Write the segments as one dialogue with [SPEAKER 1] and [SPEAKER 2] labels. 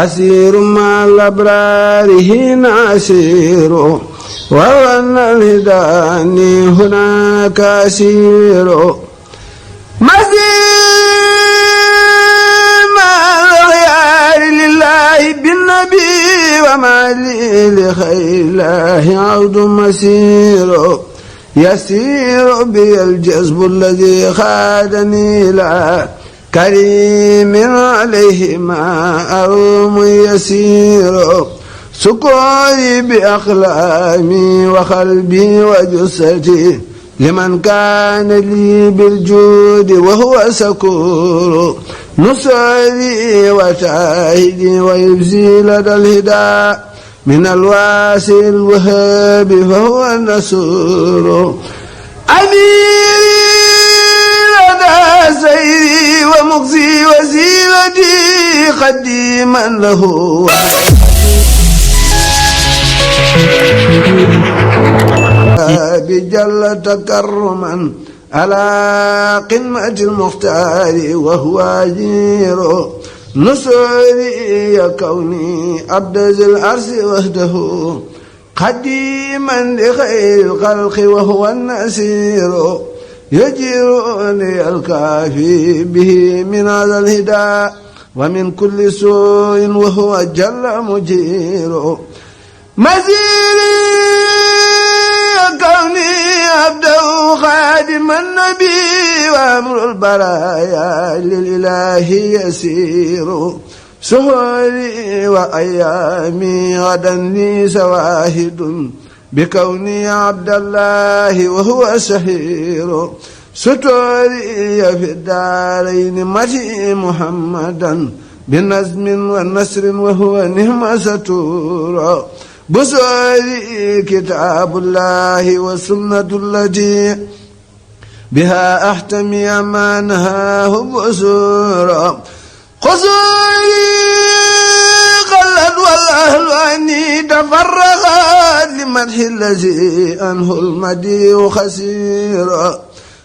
[SPEAKER 1] أسير مع الأبرار هنا أسير وأن الهداني هناك أسير مسير مع الأغيار لله بالنبي وما لي لخير الله عود مسير يسير بي الجذب الذي خادني لا كريم عليه ما أروم يسير سكوري بأقلامي وقلبي وجسدي لمن كان لي بالجود وهو سكور نصري وتاهدي ويبزي لدى الهدى من الواسع الوهاب فهو النصور أميري لدى سيري ومقصي وسيلتي قديما له بجل تكرما على قمة المختار وهو أجير نصري كوني عبد ذي العرش وحده قديما لخير الخلق وهو النسير يجيرني الكافي به من هذا الهدى ومن كل سوء وهو جل مجير مزيري كوني عبده خادم النبي وامر البرايا للإله يسير سهولي وأيامي غدا لي سواهد بكوني عبد الله وهو سهير ستوري في الدارين متي محمدا بنزم ونسر وهو نهم ستور بصري كتاب الله والسنة التي بها أحتمي أمانها بصورا قصوري قلت والأهل أني تفرغت لمدح الذي أنه المديح خسيرا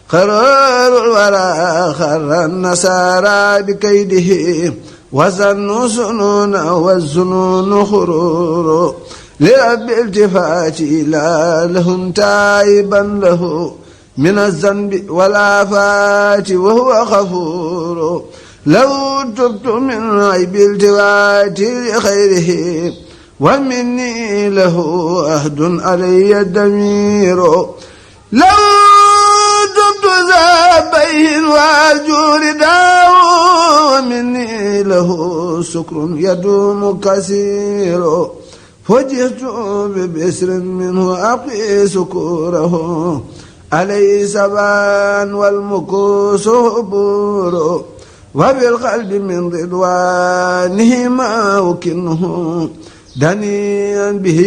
[SPEAKER 1] قرار الورى خر النصارى بكيده وظنوا سنون والظنون خرور لرب التفاتي لا لهم تائبا له من الذنب والآفات وهو غفور لو تبت من عيب التفاتي لخيره ومني له عهد علي الضمير لو تبت ذابين وأرجو رداه ومني له سكر يدوم كثير فجئت ببسر منه أقي سكوره عليه سبان والمكوس هبور وبالقلب من رضوانه ما أكنه دنيا به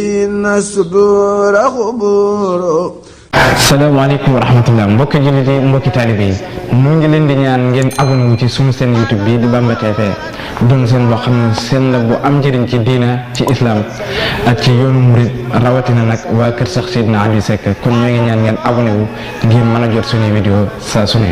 [SPEAKER 1] الصدور خبور.
[SPEAKER 2] salaamaaleykum wa rahmatullah mbokki jullit yi mbokki taalibe yi mu ngi leen di ñaan ngeen abonné wu ci sunu seen YouTube bi di Bamba TV doon seen boo xam ne seen la bu am njëriñ ci diina ci islam ak ci yoonu murid rawatina nag waa kër Seex Seydina Aliou Seck kon ñoo ngi ñaan ngeen abonné wu ngir mën a jot suñuy vidéo saa su ne